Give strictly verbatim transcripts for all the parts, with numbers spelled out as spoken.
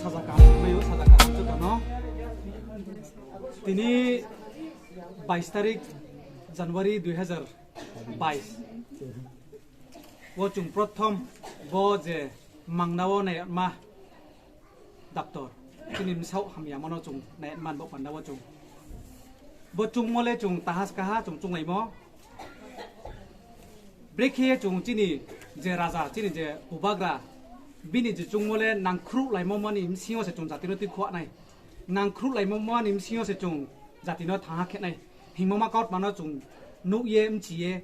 Saja kaham, saja kaham jotono. Tini bais tarik January dui hazar bais. O chwng prothom bo je mangna o nai ma doctor. Chini bwsao hamya mano chwng nai man bo panda o chwng. Bo chwngmo le chwng tahas kaha chwng chwnglaimo. Brekhe chwng chini je raja, chini je bubagra, bini je chwngmo le nangkhru laimo mani bwsio se chwng jatino twi khuanai. Nangkhru laimo mani bwsio se chwng jatino thaha khenai. Hingmo ma kaut mano chwng nuk ye mchi ye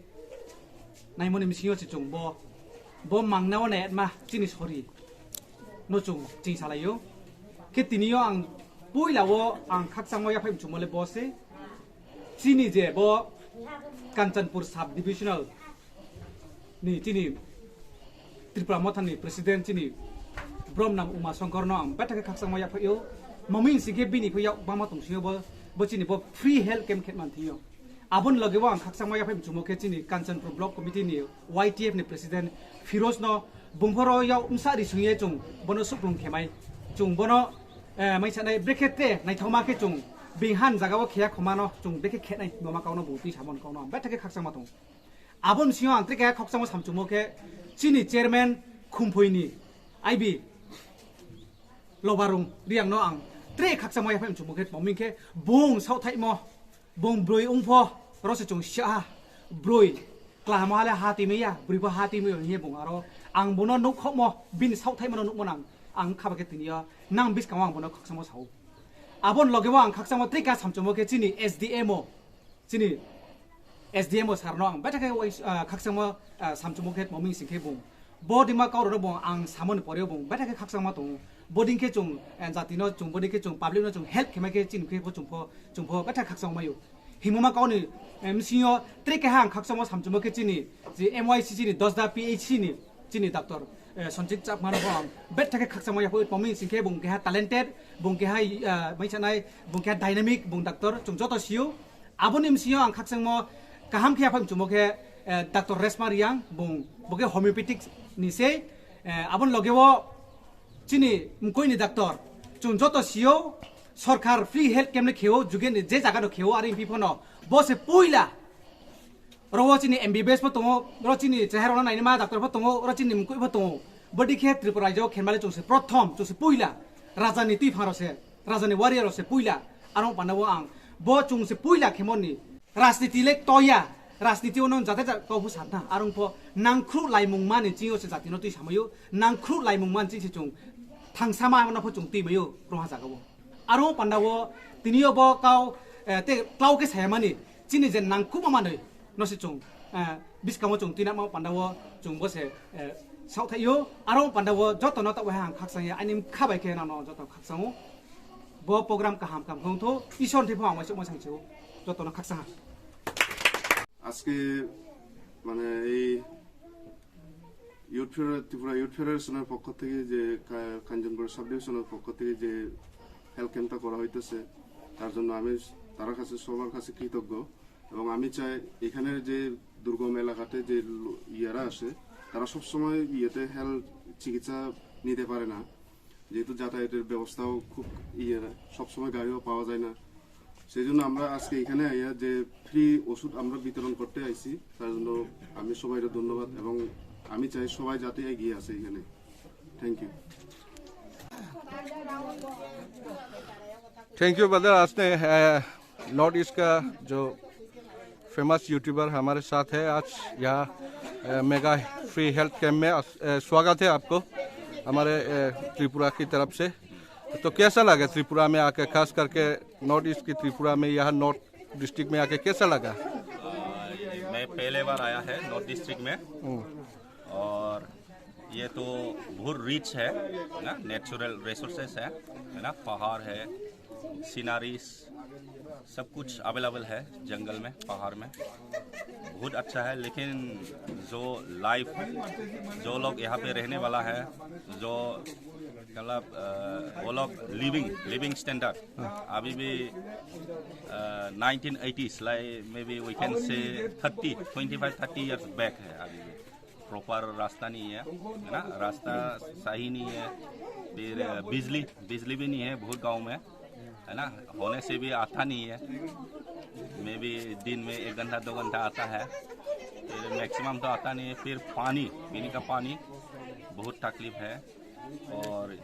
naimoni bwsio se chwng bo, bo mangna o nai ma chini sori no chwng ching salaio. Khe tini o ang puila o ang khakchangma yaphai mchumole bo se chini je bo Kanchanpur sub divisional ni chini Tripura Motha ni president chini Bromnam Uma Shankar no ang bethake khakchangma yaphaio. Maming sikhe bini phaio bama tongsingo bo, bo chini bo free health camp khetman thio. Aboni loge bo ang khakchangma yaphai mchumo khe chini Kanchanpur block committee ni Y T F ni president Firoz no bungphoro yau msa ri sungye chung bono suklung khemai. Chung bono, eh, mai sanai brekhe te naithoma khe chung bing han jaga o kheya khoma no chung brekhe khenai mama kauno bung twi samon kauno bethake khakchangma tong. Aboni singo ang tre khe khakchangma samchumo khe chini chairman Khumphoi ni I B Lobarung Riang no ang tre khakchangma yaphai mchumo khe maming khe bung sauthaimo bung broi ungpho rose chung siaha broi klamo hale ha timi ya broi pho ha timi ya hinye bung aro ang bono nuk khokmo bini sauthaimo no nukmo nang ang khaba khe tini ya nang biskang ang bono khakchangma sao. Aboni loge bo ang khakchangma tre kha samchumo khe chini S D M o chini S D M o sir no ang bethake wai, ah, khakchangma, ah, samchumo khe maming sing khe bung. Bo dima kaurok no bung ang samoni pore bung bethake khakchangma tongo. Boding khe chung, eh, jati no chung boding khe chung public no chung help khema khe chini khe bo chung pho, chung pho bethake khakchangma yo. Himuma kauni, eh, msing yo tre keha ang khakchangma samchumo khe chini je M Y C C ni Dosda P H C ni chini doctor, eh, Sanjit Chakma no bo ang bethake khakchangma yapho maming sing khe bung keha talented, bung keha, ah, mai sanai, bung keha dynamic, bung doctor chung joto sio. Aboni msing yo ang khakchangmo kaham khe yaphai mchumo khe, eh, doctor Resma Riang bung bo khe homeopathic ni sei, eh, aboni loge o chini mkoi ni doctor chung joto sio sorkar free health camp ni kheo juge ni je jaga no kheo ari phi phono bo se puila oro chini M B B S pho tongo oro chini chehar ono naini ma doctor pho tongo oro chini mkoi pho tongo bodi khe Tripura rajyo khenmale chung se prothom chung se puila raja ni twi pharo se raja ni warrior se puila aro panda o ang bo chung se puila khemoni rajniti le toya rajniti ono jate ja kau phu satna arung pho nangkhru laimung mani ching yo se jati no twi samayo nangkhru laimung man ching se chung thangsama no pho chung twi mayo roha jaga o aro panda o tini yo bo kau, eh, te klau khe sayamani chini je nangkhuma manwi no se chung, eh, biskango chung tinama panda o chung bo se, eh, sauthaio aro panda o joto no ta wahang khakchang ya ani khabai khe nang no joto khakchang o. Bo program kaham kam khong tho, Isor thepho ang waisa mwsang cheu, jotono khaksa ha. আজকে মানে এই ইউথ ফেডারে-, ত্রিপুরা ইউথ ফেডারেশনের পক্ষ থেকে যে কা-, কাঞ্চনপুর সাব ডিভিশনের পক্ষ থেকে যে হেলথ ক্যাম্পটা করা হইতেছে, তার জন্য আমি তার কাছে, সবার কাছে কৃতজ্ঞ। এবং আমি চাই এখানের যে দুর্গম এলাকাতে যে লো-, ইয়ারা আসে, তারা সবসময় ইয়েতে হেলথ চিকিৎসা নিতে পারে না, যেহেতু যাতায়াতের ব্যবস্থাও খুব ইয়ে, সবসময় গাড়িও পাওয়া যায় না। সেই জন্য আমরা আজকে এখানে আইয়া যে ফ্রি ওষুধ আমরা বিতরণ করতে আইছি, তার জন্য আমি সবাইকে ধন্যবাদ এবং আমি চাই সবাই যাতে এগিয়ে আসে এখানে। Thank you. Thank you brother. आज ने, अ, नॉर्थ ईस्ट का जो फेमस यूट्यूबर हमारे साथ है आज यहाँ, अ, मेगा फ्री हेल्थ कैंप में। अ, स्वागत है आपको हमारे, अ, त्रिपुरा की तरफ से। तो कैसा लगा त्रिपुरा में आके, खास करके नॉर्थ ईस्ट की त्रिपुरा में, यहाँ नॉर्थ डिस्ट्रिक्ट में आके कैसा लगा? मैं पहले बार आया है नॉर्थ डिस्ट्रिक्ट में। हम्म। और ये तो बहुत रिच है ना, नेचुरल रिसोर्सेस है, है ना, पहाड़ है, सीनरीज, सब कुछ अवेलेबल है जंगल में, पहाड़ में। बहुत अच्छा है, लेकिन जो लाइफ, जो लोग यहाँ पे रहने वाला है, जो मतलब, अ, वो लोग लिविंग, लिविंग स्टैंडर्ड अभी भी, uh, nineteen eighties, like maybe we can say thirty, twenty five, thirty years back है अभी भी। प्रॉपर रास्ता नहीं है, है ना, रास्ता सही नहीं है। फिर अ, बिजली, बिजली भी नहीं है बहुत गांव में, है ना? होने से भी आता नहीं है। मे बी दिन में एक घंटा, दो घंटा आता है, फिर मैक्सिमम तो आता नहीं है। फिर पानी, पीने का पानी बहुत तकलीफ है। और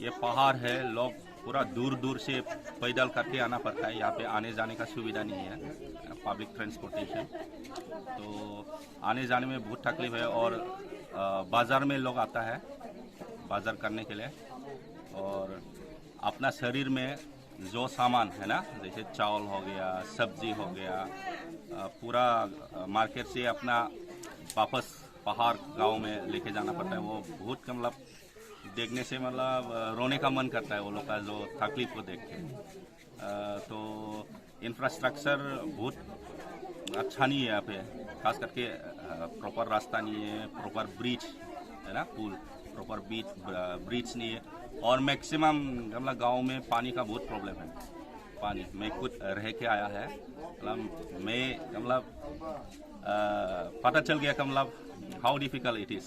ये पहाड़ है, लोग पूरा दूर दूर से पैदल करके आना पड़ता है। यहाँ पे आने जाने का सुविधा नहीं है, पब्लिक ट्रांसपोर्टेशन, तो आने जाने में बहुत तकलीफ है। और अ, बाज़ार में लोग आता है बाज़ार करने के लिए, और अपना शरीर में जो सामान है ना, जैसे चावल हो गया, सब्जी हो गया, अ, पूरा अ, मार्केट से अपना वापस पहाड़ गांव में लेके जाना पड़ता है। वो बहुत, मतलब, देखने से, मतलब, अ, रोने का मन करता है वो लोग का जो तकलीफ को देख के। अ, तो इंफ्रास्ट्रक्चर बहुत अच्छा नहीं है यहाँ पे, खास करके प्रॉपर रास्ता नहीं है, प्रॉपर ब्रिज है ना, पुल, प्रॉपर ब्रिज, ब्रिज नहीं है। और मैक्सिमम, मतलब, गांव में पानी का बहुत प्रॉब्लम है। पानी, मैं खुद रह के आया है, मतलब, मैं, मतलब, अ, पता चल गया कि, मतलब, how difficult it is,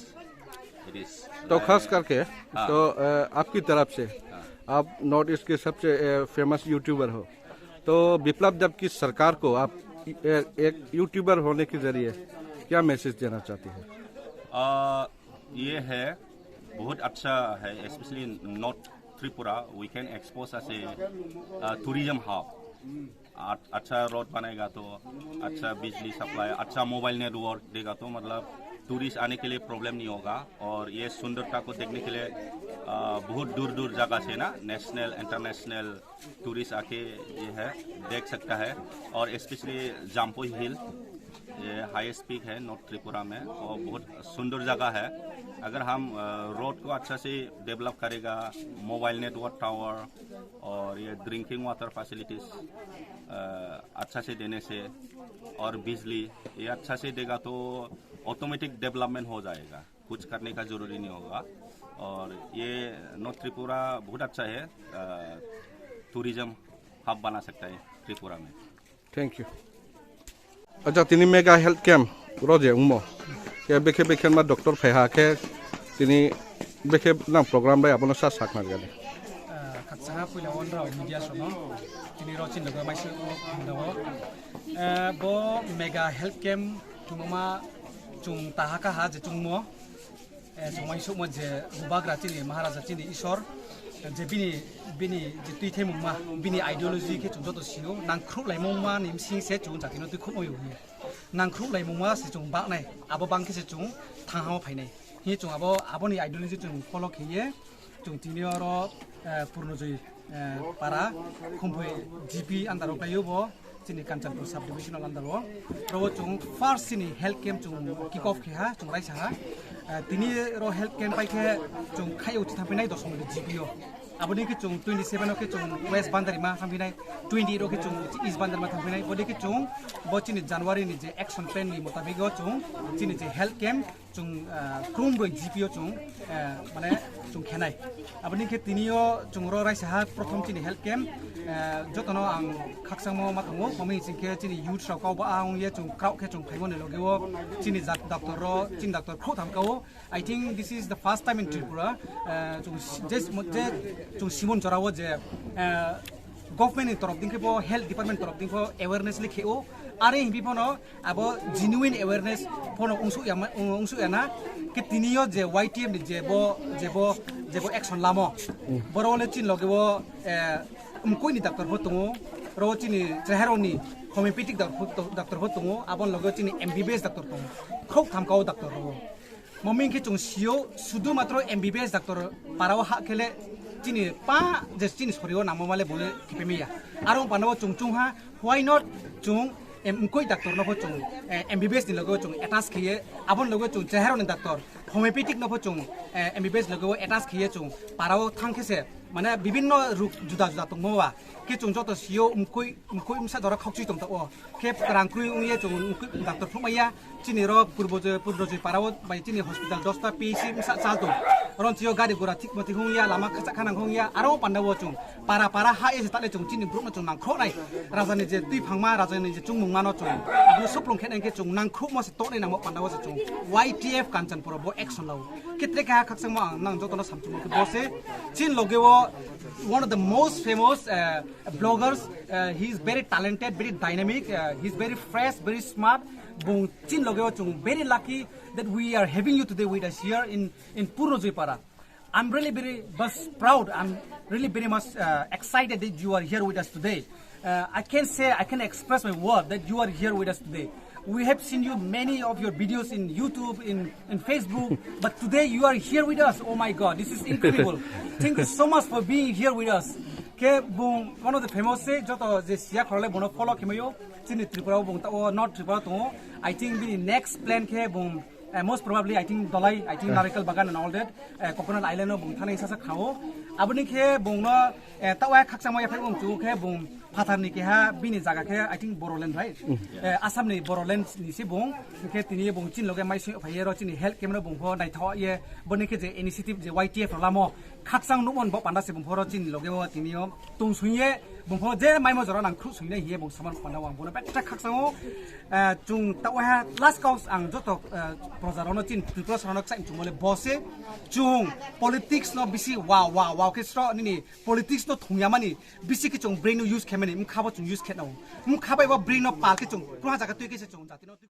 it is। तो खास करके, हाँ। तो अ, आपकी तरफ से, हाँ। आप नॉर्थ ईस्ट के सबसे फेमस यूट्यूबर हो, तो विप्लव देब की सरकार को आप ए-, एक यूट्यूबर होने के जरिए क्या मैसेज देना चाहते हैं? अ, ये है, बहुत अच्छा है, especially North Tripura, we can expose as a, uh, tourism hub। आ-, अच्छा रोड बनेगा तो, अच्छा बिजली सप्लाई, अच्छा मोबाइल नेटवर्क देगा तो, मतलब, टूरिस्ट आने के लिए प्रॉब्लम नहीं होगा। और ये सुंदरता को देखने के लिए, अ, बहुत दूर दूर जगह से ना, नेशनल, इंटरनेशनल टूरिस्ट आके ये है, देख सकता है। और स्पेशली जाम्पुई हिल, ये हाईएस्ट पीक है नॉर्थ त्रिपुरा में और बहुत सुंदर जगह है। अगर हम, अ, रोड को अच्छा से डेवलप करेगा, मोबाइल नेटवर्क टावर और ये ड्रिंकिंग वाटर फैसिलिटीज, अ, अच्छा से देने से, और बिजली ये अच्छा से देगा तो ऑटोमेटिक डेवलपमेंट हो जाएगा, कुछ करने का ज़रूरी नहीं होगा। और ये नॉर्थ त्रिपुरा बहुत अच्छा है, अ, टूरिज्म हब बना सकता है त्रिपुरा में। Thank you. Acha, tini mega health camp ro je wngmo, ke bekhe bekhe ma doctor phai ha khe, tini bekhe nang program bai abono sa sak nang gani. Ah, khakchangma puila wonrao media sono tini ro chin logo maisuk phundawo. Eh, bo mega health camp thumoma chung tahaka ha je chungmo. Eh, chwng uansukma je Bubagra chini Maharaja chini Isor, je bini, bini je twi themungma, bini ideology khe chwng joto sio, nangkhruklaimungma ni bsing se chwng jatino twi khumui o hwnwi. Nangkhruklaimungma se chwng baknai, abo bang khe se chwng thanghao phainai. Hwnwi chwng abo, aboni ideology chwng follow khaiye, chwng tini oro, eh, Purnojoy, eh, para, Khumpui G P under o khlaio bo. Chini Kanchanpur sub divisional under o. Oro chwng first chini health camp chwng kick off khe ha, chwng raisa ha. Ah, tini ro health camp pai khe chwng khai uchi thangpinai Dosmoli G P o. Aboni khe chwng twenty seven o khe chwng West Bandarima thangpinai, twenty eight o khe chwng East Bandarima thangpinai. Boni khe chwng bo chini January ni je action plan ni motabik o chwng chini je health camp chwng, ah, Khrumbroi G P o chwng, ah, mane chwng khenai. Aboni khe tini o chwng ro raisa ha prothom chini health camp, ah, jotono ang khakchangmo ma tongo, mami chwng khe chini youth rok kok ba ang ye chwng krauk khe chwng phaimani loge o chini jat doctor ro, chini doctor khrouh tham ka o. I think this is the first time in Tripura, ah, chwng si-, je, je chwng simon jora o je, ah, government ni torof ding khe bo health department torof ding khe bo awareness le khe o. Are himpi phano abo genuine awareness phano ungsuk ya ma-, ung-, ungsuk ya na. Khe tini o je Y T F ni je bo, je bo, je bo action lamo. Boro le chini loge o, eh, mkoi ni doctor pho tongo, ro chini chehero ni homeopathic doctor pho, doctor pho tongo, aboni loge o chini M B B S doctor tongo. Khrouh tham ka o doctor ro. Mami khe chwng sio sudu matro M B B S doctor parao ha khele chini pa je chini sorio nangmo male bole kipemiya. Aro pano chwng chwng ha, why not chwng em, mkoi doctor no pho chwng, eh, M B B S ni logo chwng attach khiye, abon logo chwng chehero ni doctor, homeopathic no pho chwng, eh, M B B S logo attach khiye chwng parao thang khe se, mane bibinno ruk juda juda tongmo wa, khe chwng joto sio mkoi, mkoi msa dora khokchi tong ta o. Khe kwrang kwrwi wngya chwng doctor phunukmaya. Chini ro Purbo je, Purbo je parao bai chini hospital dosta P H C msa chal tong. Oro chio gari gura thik mati hungya, lama khachak khanang hungya, aro panda wo chwng Para para ha ese tale chung chini brouh no chung nangkhro nai. Raja ni je twi phangma, raja ni je chungmung mano chung. Abno suplung khe nang khe chung nangkhro mo se to nai nang mo panda wo se chung. Y T F Kanchanpur bo action lao. Kitre ka khakchang mo ang nang joto no samchung mo khe bo se. Chin loge wo one of the most famous uh, bloggers. Uh, he is very talented, very dynamic. Uh, he is very fresh, very smart. Bung chin loge wo chung very lucky that we are having you today with us here in in Purno Joypara. I'm really very much proud. I'm really very much uh, excited that you are here with us today. Uh, I can say, I can express my word that you are here with us today. We have seen you many of your videos in YouTube, in, in Facebook, but today you are here with us. Oh my God, this is incredible. Thank you so much for being here with us. Ke bung one of the famous se joto je siya khorle bono follow kemayo. Chini Tripura bung ta o North Tripura tongo. I think bini next plan ke bung Uh, most probably, I think Dolai, I think Narikal Bagan and all that, uh, Coconut Island o bung thani sasa khao. Aboni khe bung no uh, tawa khakchangma yaphai bung chu khe bung phathar ni keha bini jaga khe I think Bodoland, right? Uh, Assam ni Bodoland ni si bung khe tini bung chin loge mai sui phai ro chini health camp no bung pho nai thaw ye boni khe je initiative je Y T F lamo khakchang nukmon bo panda se bung phoro chini loge o tini o tung sui ye bung pho je mai mo jora nang khru sui nai hiye bung saman panda wang bono betta khakchang o. Eh, chung ta waha last cause ang joto, eh, proja rokno chin Tripura sarokno kchai chung mole bose chung politics no bisi wa wa wa khe sro nini politics no thungya mani bisi khe chung brain no use khe mani mkha bo chung use khe no mkha bai bo brain no pal khe chung kruha jaga twi khe se chung jati no